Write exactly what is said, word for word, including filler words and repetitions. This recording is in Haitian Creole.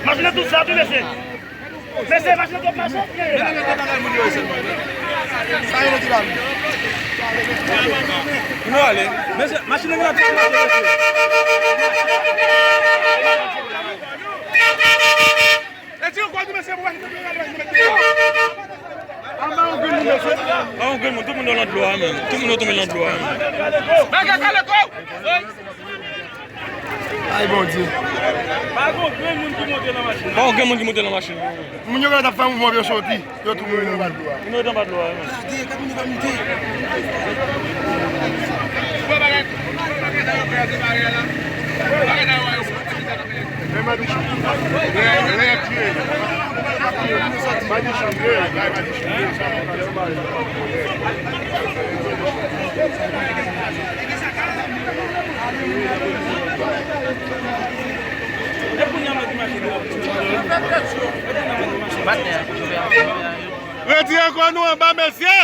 Machin nan tout sa tou, mesye. Mesye, machin nan tout mache. Nou ale. Mesye, machin nan tout mache, mesye. Anba yon grenn moun, mesye. Pa yon grenn moun, tout moun nan dlo a menm. Tout moun yo tonbe nan dlo a menm. Bagay kale kou! Ay, Bondye. Pa yon grenn moun ki monte nan machin. Pa yon grenn moun ki monte nan machin. Moun yo genlè t ap fè mouvman pou yo soti. Yo tou mouri. Moun yo t anba dlo a menm. Retire kò nou anba, mesye!